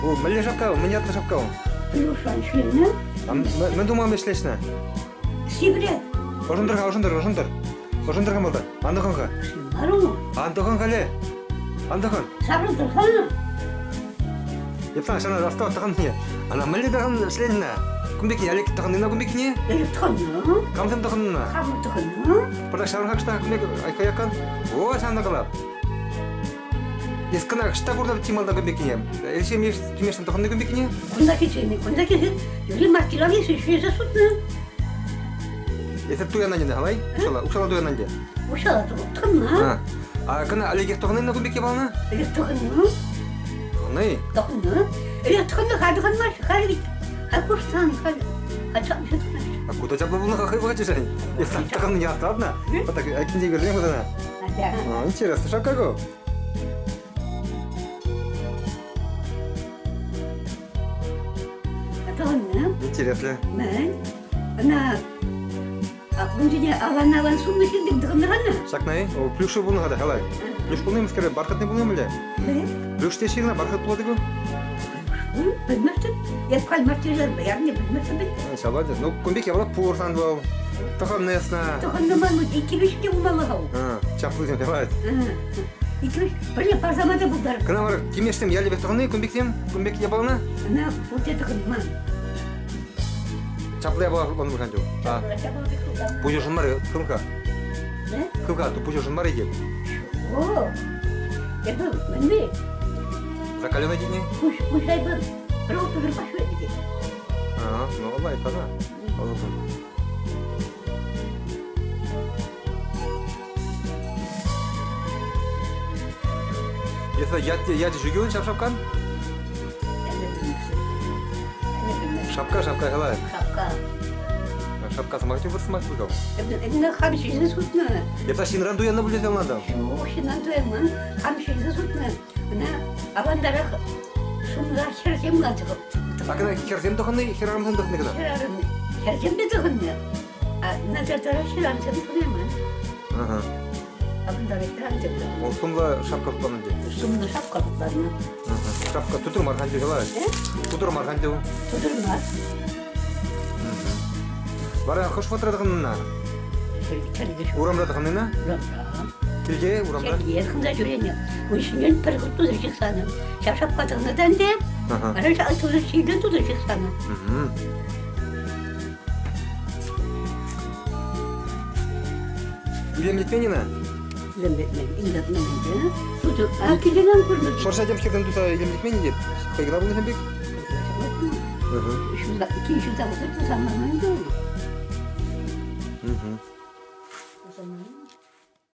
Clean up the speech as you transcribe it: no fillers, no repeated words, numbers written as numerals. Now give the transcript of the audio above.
О, мӗнле шапка? Мӗн ятлӑ шапка ун? Плюшан ҫыннӑ. Мӗн тума ӗҫлеҫнӗ? Сивре. Ӑшӑнтӑр-ха, ӑшӑнтӑр, ӑшӑнтӑр. Ӑшӑнтӑр-ха малтан. Ан тӑхӑн-ха. Мар Ан тӑхӑн хале. Ан тӑхӑн. Саврӑнтӑр-ха. Эп сана ҫана астав тӑхӑнне. Ана мӗнле тӑхӑн ӗҫленнӗ? Кун пекки Олег тӑхӑннина кун пеккине? Олег тӑхӑннӑ. Камсем тӑхӑннӑ? Хамӑр тӑхӑннӑ. Пӑртак ҫаврӑн-ха кӑштах кун пек айкка-яккан. О, ҫавна калап. Эс кӑна ӑҫта курнӑ чи малтан кун пеккине? Элчем тӳмешсем тӑхӑннӑ кун пеккине? Кунта килсен, кунта килсен Юрий Мартирович ӗҫлесе сутнӑ. Эсир туяннӑ ӗнтӗ, халай? Укҫалла, укҫалла туяннӑ ӗнтӗ. Укҫалла тӑхӑннӑ. А кӑна Олегех тӑхӑннӑ кун пекки палнӑ? Олег тӑхӑннӑ. Тӑхӑннӑ-и? Тӑхӑннӑ. Олег тӑхӑннӑ, халь тӑхӑнмасть, халь ведь халь курсан, халь халь чапнӑ тӑхӑнмасть. А куда чаплӑ пулнӑ-ха хӑй вӑхӑчӗшӗн? Эс тӑхӑннине астӑватна? Вот так айккинче кӗрсен хутана. А, интересно, шапка ку. Тӑхӑннӑ. Интереслӗ. Мӗн? Ӑна ун ҫине аван-аван суннӑ ҫын пек тӑхӑннӑ-ха Ҫакна-и? О, плюшевый пулнӑ-ха та, халай. Плюш пулнӑ мӗскер, бархатный пулнӑ мӗнле? Плюш те ҫырнӑ, бархат пулать ку? Пӗлместӗп. Эп халь мартирер ярне пӗлместӗп. Ҫапла те. Ну, кун пек япала пур сан вӑл. Тӑхӑннӑ ясна. Тӑхӑннӑ ман иккӗмӗш те пулмалла-ха. Чаплисем пулать. Иккӗмӗш пӗрле парсама та пултар. Кӑна вара тимешсем ялӗпех тӑхӑнни кун пексем, кун пек япалана? Ӑна пурте тӑхӑнман. Чаплӑ япала шутланӑ пулсан чух. Пуҫӑшӑн мар, хывка. Хывка, ту пуҫӑшӑн мар икӗ. О, эпӗ мӗнле? Закаленный тени? Пуҫ, пуҫ айпӑр, пӗр утӑр пашве тет. А, ну лайӑх ана. Если ячӗ ҫук-и ҫав шапкан? Шапка, шапка калай. Шапка. Шапка сӑмах те вырӑс сӑмах пуль Эпӗ хам ҫырса сутнӑ. Эпӗ ҫынран туяннӑ пуль тесе ӑнлантӑм. Ҫук, ҫынран туянман. Хам ҫырса сутнӑ. Ӑна авантарах сумра хӗрсем лартӑп. А кӑна хӗрсем тӑхӑннӑ, хӗрарӑмсем тӑхӑннӑ кӑна? Хӗрарӑм. Хӗрсем те тӑхӑннӑ. Начартарах хӗрарӑмсем тӑхӑнайман. Ага. Авантарах хӗрарӑмсем тӑхӑннӑ. Ол сумлӑ шапка шутланӑ ӗнтӗ. Сумлӑ шапка шутланнӑ. Шапка тутӑр мар ханчу хӗлай. Тутӑр мар ханчу. Тутӑр мар. Вара хӑш вӑхӑтра тӑхӑннӑ? Урамра тӑхӑннӑ? Урамра. Килте, урамра? Килте тӑхӑнса ҫӳренӗ. Ун ҫинчен пӗр хут тутӑр ҫыхсанӑ. Ҫав шапка тӑхӑннӑ та ӗнтӗ. Вара ҫав тутӑр ҫинчен тутӑр ҫыхсанӑ. Илемлетмен ӑна? Илемлетмен, илемлетмен ӗнтӗ. Тутӑр, а килтен курнӑ. Шӑрша темскертен туса илемлетмен ӗнтӗ. Хӑй кӑна пулнӑ пек? Ҫулта, кил ҫулта туса ман ӗнтӗ.